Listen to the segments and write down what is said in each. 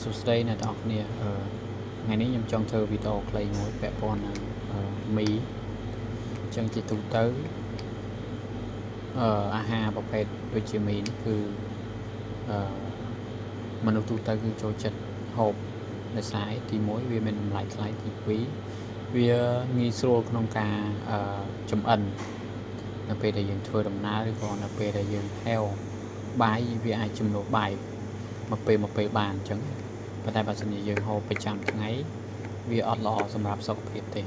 សួស្តីអ្នកទាំងអស់គ្នាថ្ងៃនេះខ្ញុំចង់ធ្វើវីដេអូខ្លីមួយពាក់ព័ន្ធនឹងមីអញ្ចឹងជាទូទៅអាហារប្រភេទដូចជាមីនេះគឺអឺមនុស្សទូទៅគឺចូលចិត្តហូបដោយសារទី1វាមានតម្លៃថ្លៃទី2វាងាយស្រួលក្នុងការចម្អិននៅពេលដែលយើងធ្វើដំណើរឬក៏នៅពេលដែលយើងហែវបាយវាអាចជំនួសបាយមួយពេលមួយពេលបានអញ្ចឹងប៉ុន្តែបើសិនជាយើងហូបប្រចាំថ្ងៃវាអត់ល្អសម្រាប់សុខភាពទេ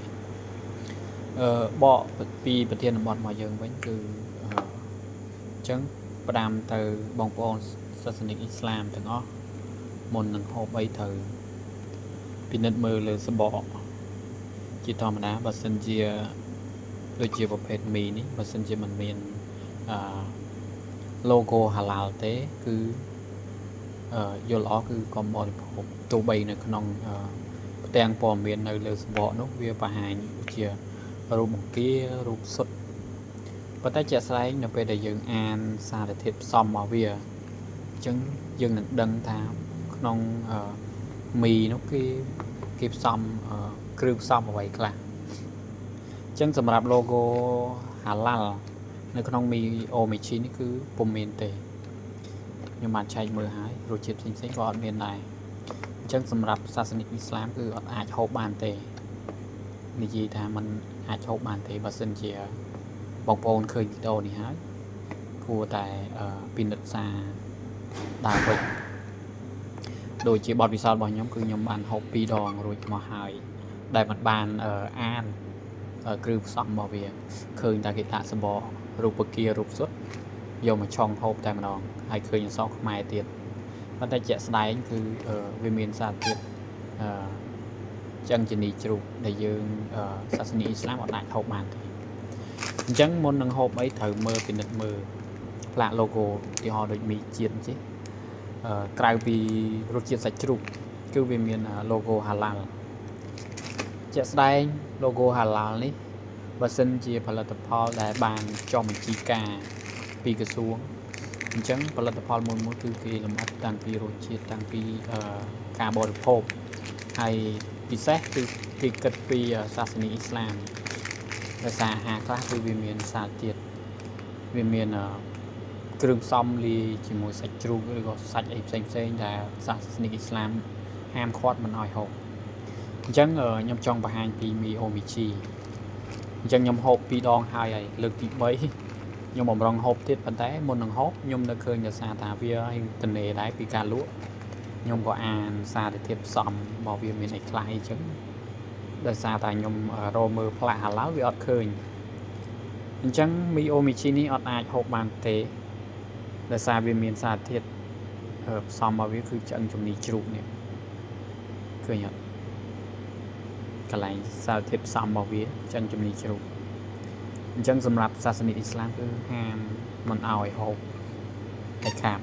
បកពីប្រធានបទមកយើងវិញគឺអញ្ចឹងផ្ដាំទៅបងប្អូនសាសនិកអ៊ីស្លាមទាំងអស់មុននឹងហូបអីត្រូវពិនិត្យមើលលើសបកជាធម្មតាបើសិនជាដូចជាប្រភេទមីនេះបើសិនជាមិនមានអឺ logo halal ទេគឺយល់ល្អគឺកុំបរិភោគទោះបីនៅក្នុងផ្ទាំងព័ត៌មាននៅលើសបកនោះវាបង្ហាញជារូបបង្គារូបសុទ្ធប៉ុន្តែជាក់ស្ដែងនៅពេលដែលយើងអានសារធាតុផ្សំរបស់វាអញ្ចឹងយើងនឹងដឹងថាក្នុងមីនោះគេផ្សំគ្រឿងផ្សំអ្វីខ្លះអញ្ចឹងសម្រាប់ logo halal នៅក្នុងមីអូមីឈីនេះគឺពុំមានទេខ្ញុំបានឆែកមើលហើយរសជាតិផ្សេងៗក៏អត់មានដែរអញ្ចឹងសម្រាប់សាសនិកអ៊ីស្លាមគឺអត់អាចហូបបានទេនិយាយថាมันអាចហូបបានទេបើសិនជាបងប្អូនឃើញវីដេអូនេះហើយគួរតែពិនិត្យសារដើមវិញដូចជាបទពិសោធន៍របស់ខ្ញុំគឺខ្ញុំបានហូប2ដងរួចមកហើយដែលមិនបានអានគ្រឿងផ្សំរបស់វាឃើញតែគេដាក់សបករូបគារូបសុទ្ធយកមកឆុងហូបតែម្ដងហើយឃើញអក្សរខ្មែរទៀតប៉ុន្តែជាក់ស្ដែងគឺវាមានសារធាតុអឺឆ្អឹងជំនីជ្រូកដែលយើងសាសនាអ៊ីស្លាមអត់អាចហូបបានទេអញ្ចឹងមុននឹងហូបអីត្រូវមើលពិនិត្យមើលផ្លាក logo ឧទាហរណ៍ដូចមីជាតិអញ្ចឹងក្រៅពីរសជាតិសាច់ជ្រូកគឺវាមាន logo halal ជាក់ស្ដែង logo halal នេះបើសិនជាផលិតផលដែលបានចុះបញ្ជីការពីក្រសួងអញ្ចឹងផលិតផលមួយមួយគឺគេលម្អិតតាំងពីរសជាតិតាំងពីការបរិភោគហើយពិសេសគឺគេគិតពីសាសនាអ៊ីស្លាមដោយសារអាហារខ្លះគឺវាមានសារធាតុវាមានគ្រឿងផ្សំលាយជាមួយសាច់ជ្រូកឬក៏សាច់អីផ្សេងផ្សេងដែលសាសនិកអ៊ីស្លាមហាមឃាត់មិនឲ្យហូបអញ្ចឹងខ្ញុំចង់បង្ហាញពីមីអូមីជីអញ្ចឹងខ្ញុំហូប2ដងហើយហើយលើកទី3ខ្ញុំបំរុងហូបទៀតប៉ុន្តែមុននឹងហូបខ្ញុំនៅឃើញដោយសារថាវាទំនេរដែរពីការលក់ខ្ញុំក៏អានសារធាតុផ្សំរបស់វាមានអីខ្លះអីចឹងដោយសារតែខ្ញុំរកមើលផ្លាកហាឡាល់វាអត់ឃើញអញ្ចឹងមីអូមីជីនេះអត់អាចហូបបានទេដោយសារវាមានសារធាតុផ្សំរបស់វាគឺឆ្អឹងជំនីជ្រូកនេះឃើញអត់កន្លែងសារធាតុផ្សំរបស់វាឆ្អឹងជំនីជ្រូកអញ្ចឹងសម្រាប់សាសនិកអ៊ីស្លាមគឺហាមមិនឲ្យហូបដាច់ខាត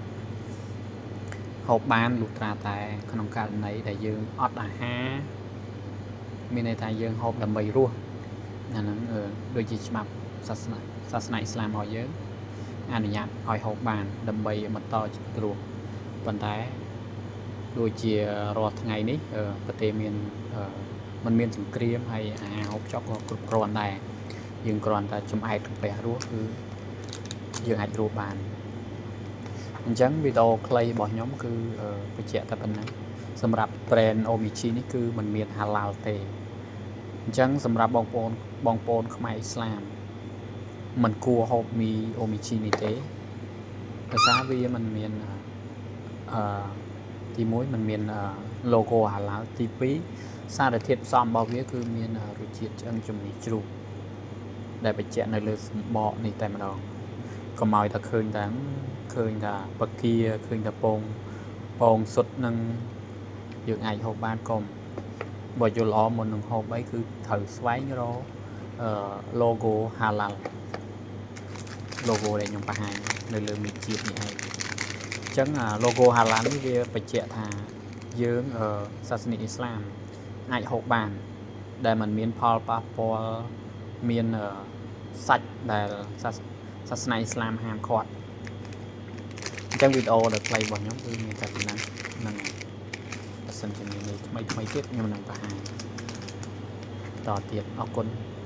ហូបបានលុះត្រាតែក្នុងករណីដែលយើងអត់អាហារមានន័យថាយើងហូបដើម្បីរស់អាហ្នឹងដូចជាច្បាប់សាសនាសាសនាអ៊ីស្លាមរបស់យើងអនុញ្ញាតឲ្យហូបបានដើម្បីបន្តជីវិតរស់ប៉ុន្តែដូចជារាល់ថ្ងៃនេះប្រទេសមានมันមានសង្គ្រាមហើយអាហារហូបចុកក៏គ្រប់គ្រាន់ដែរយើងគ្រាន់តែចំអែតកាពះរស់គឺយើងអាចរស់បានអញ្ចឹងវីដេអូខ្លីរបស់ខ្ញុំគឺបញ្ជាក់តែប៉ុណ្ណឹងសម្រាប់ brand Omichi នេះគឺมันមាន halal ទេអញ្ចឹងសម្រាប់បងប្អូនបងប្អូនខ្មែរអ៊ីស្លាមមិនគួរហូបមី Omichi នេះទេដោយសារវាមិនមានអឺទី1มันមាន logo halal ទី2សារធាតុផ្សំរបស់វាគឺមានរសជាតិឆ្អឹងជំនីជ្រូកដែលបញ្ជាក់នៅលើសម្បកនេះតែម្ដងកុំឲ្យតែឃើញតែឃើញថាបកាឃើញតែពងពងសុទ្ធនឹងយើងអាចហូបបានកុំបើយល់ល្អមុននឹងហូបអីគឺត្រូវស្វែងរកអឺ logo halal logo ដែលខ្ញុំបង្ហាញនៅលើមីជាតិនេះឯងអញ្ចឹង logo halal នេះវាបញ្ជាក់ថាយើងសាសនិកអ៊ីស្លាមអាចហូបបានដែលมันមានផលប៉ះពាល់មានសាច់ដែលសាសនាអ៊ីស្លាមហាមឃាត់អញ្ចឹងវីដេអូដ៏ខ្លីរបស់ខ្ញុំគឺមានតែប៉ុណ្ណឹងហ្នឹងហើយ។ សិនជាមានថ្មីថ្មីទៀតខ្ញុំនឹងបង្ហាញតទៀតអរគុណ។